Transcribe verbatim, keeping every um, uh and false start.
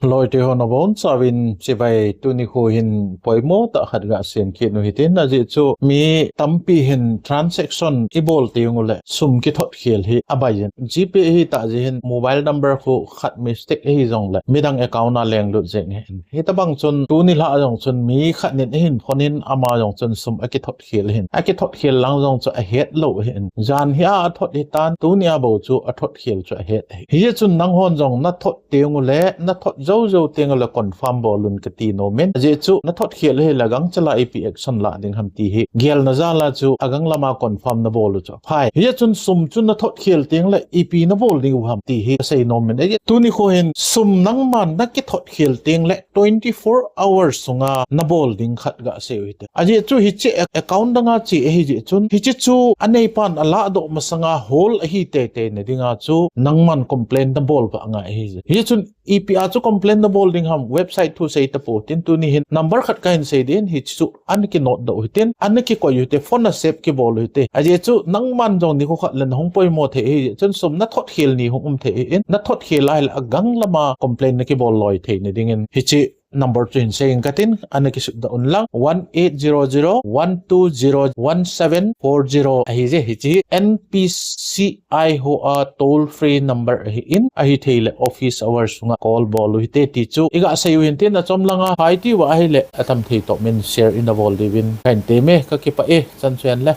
Loi te ho nabonchauvin chibai. Tuni kho hin poimo tah khat gasei kit u hitin, ajeh chu mi tampi hin transaction ibol teng uleh sum kithot khel hi abai jin. GPay hi tah jeh hin mobile number kho khat mistake ahi jongleh midang account a lenglut jeng ahin. Hitabang chun tuni lha jong chun mi khat nin ahin phone in ama jong chun sum akithot khel ahin. Akithot khel lang jong chu ahet lou ahin. Jan hi a athot hitan, tuni a bou chu athot khel chu ahet ahi. Hijeh chun nanghon jong nathot teng uleh nathot jou jou teng uleh confirm bol un kati nom in. Ajeh chu nathot khel ahileh gangchal a ipi action la ding ham ti hi gelna jal a chu agang lam a confirm nabol u chu aphai. Hijeh chun sum chu nathot khel teng leh ipi nabol diu ham ti hi kasei nom in. Ajeh tuni kho hin sum nangman nakithot khel teng leh twenty four hours sunga nabol ding khat gasei u hite. Ajeh chu hiche ac-, account dang a che ahi jeh chun, hiche chu aneipan aladoh masanga hold ahi teitei na dinga chu nangman complain nabol pha angai ahi jeh. Hijeh chun ipi a chu complain nabol ding ham, website thu sei tapou hitin, tuni hin number khat kahin sei ding, hiche chu ana kinote doh u hitin, ana kikoi u hite, phone a save kibol u hite. Ajeh chu nangman jong nikho khat leh nahung poimo thei ahi jeh chun sum nathot khel ni hung um thei ahin, nathot khel ahileh agang lam a complain nakibol loi thei na dingin hiche number chu hin sei inge katin, ana kisut doh un lang, one eight zero zero, one two zero, one seven four zero ahi jeh. Hiche hi NPCI ho a toll free number ahin, ahithei leh office hours sunga call bol u hite ti chu igasei u hitin, achom lang a phai tiu ahileh atam thei toh min share ina bol diuvin kahin temme, kakipah e, chan chu hen le.